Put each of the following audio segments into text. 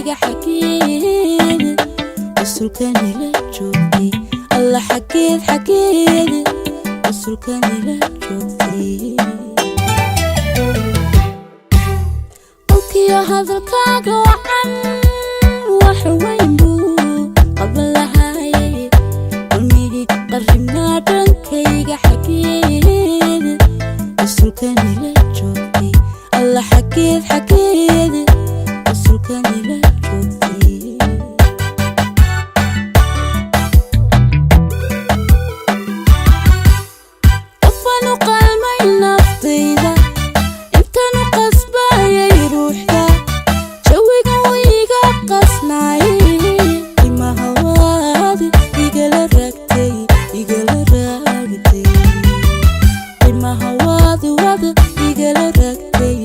Dhankayga xaggeeda rasuulkanila joogtay, alla xaggeed xaggeeda rasuulkanila joogtay. Qolkiyo hadalkaaga wacan wax weyn buu qaban lahaaye, kulmigii qarribnaa dhankayga xaggeeda rasuulkanila joogtay, alla xaggeed xaggeeda rasuulkanila joogtay. Qofaan u qalmay naftayda intaan u qasbayay ruuxda, jawiga wiiga qasnaayay, qiimaha waad igala raagtay, igala raagtay. Qiimaha waad waad igala raagtay,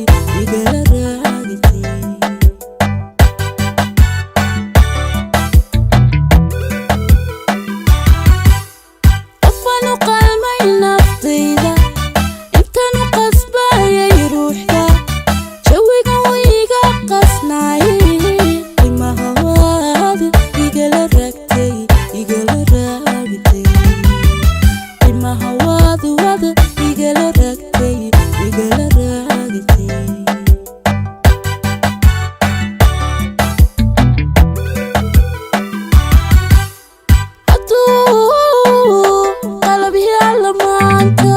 igala raagtay. Qofaan u qalmay naftayda intaan u qasbayay ruuxda, jawiga wiiga qasnaayay, qiimaha waad igala raagtay, igala raagtay. Qiimaha waad waad igala raagtay, igala raagtay. Hadduu qalab yaalla maanta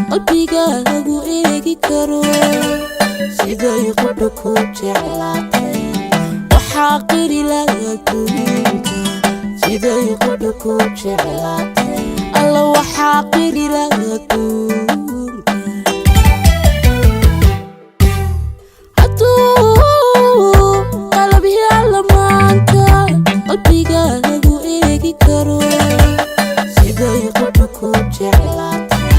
qalbiga lagu eegi karo, siday qudha ku jeclaatay waxaa qiri laga duunka. Siday qudha ku jeclaatay, alla waxaa qiri laga duunka. Hadduu qalab yaalla maanta qalbiga lagu eegi karo, siday qudha ku jeclaatay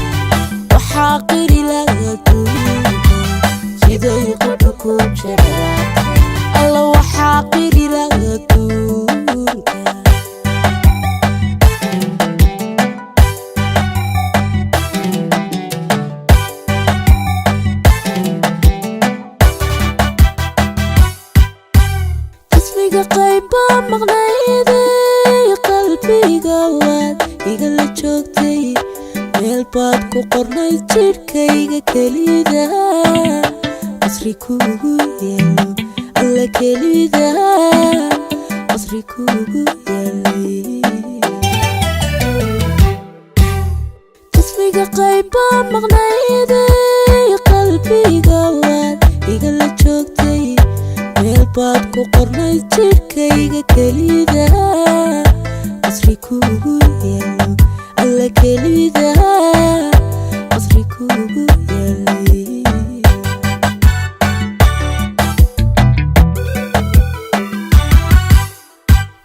waxaa qiri laga duunka. Siday qudha ku jeclaatay, alla waxaa qiri laga duunka. Jismiga qaybbaa maqnayday, qalbiga waad igala joogtay, meel baad ku qornayd jidhkayga kelida, qasri kuugu yaalo, alla kelida qasri kuugu yaalay. Jismiga qaybbaa maqnayday, qalbiga waad igala joogtay, meel baad ku qornayd jidhkayga kelida, qasri kuugu yaalo, alla kelida qasri kuugu yaalay.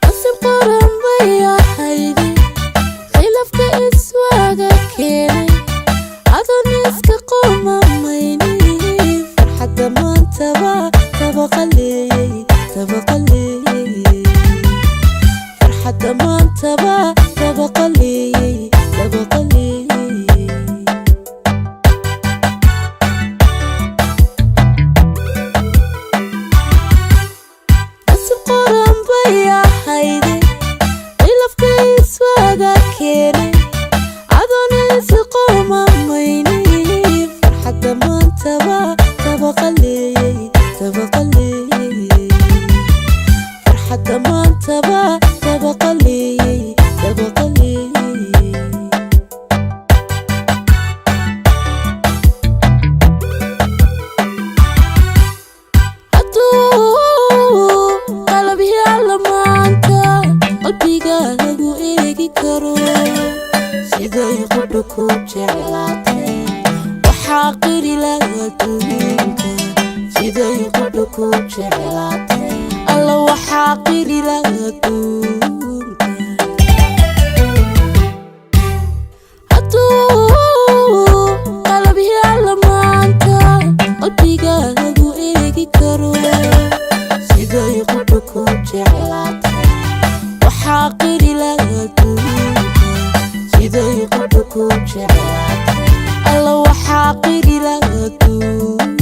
Nasib qoran bay ahayde khilafka iswaaga keenay, adoon iska qomamayni farxadda maantaba tabaqaleeyey, tabaqaleeyey. Farxadda maantaba tabaqaleeyey, tabaqaleeyey. Nasib qoran bay ahayde khilafka iswaaga keenay, adoon iska qomamayni farxadda maantaba tabaqaleeyey, tabaqaleeyey. Farxadda maantaba tabaqaleeyey, tabaqaleeyey. Hadduu qalab yaalla maanta qalbiga lagu eegi karo, siday qudha ku jeclaatay waxaa qiri laga duunka. Siday qudha ku jeclaatay, alla waxaa qiri laga duunka. Hadduu qalab yaalla maanta qalbiga lagu eegi karo, siday qudha ku jeclaatay waxaa qiri laga duunka. Siday qudha ku jeclaatay, alla waxaa qiri laga duunka.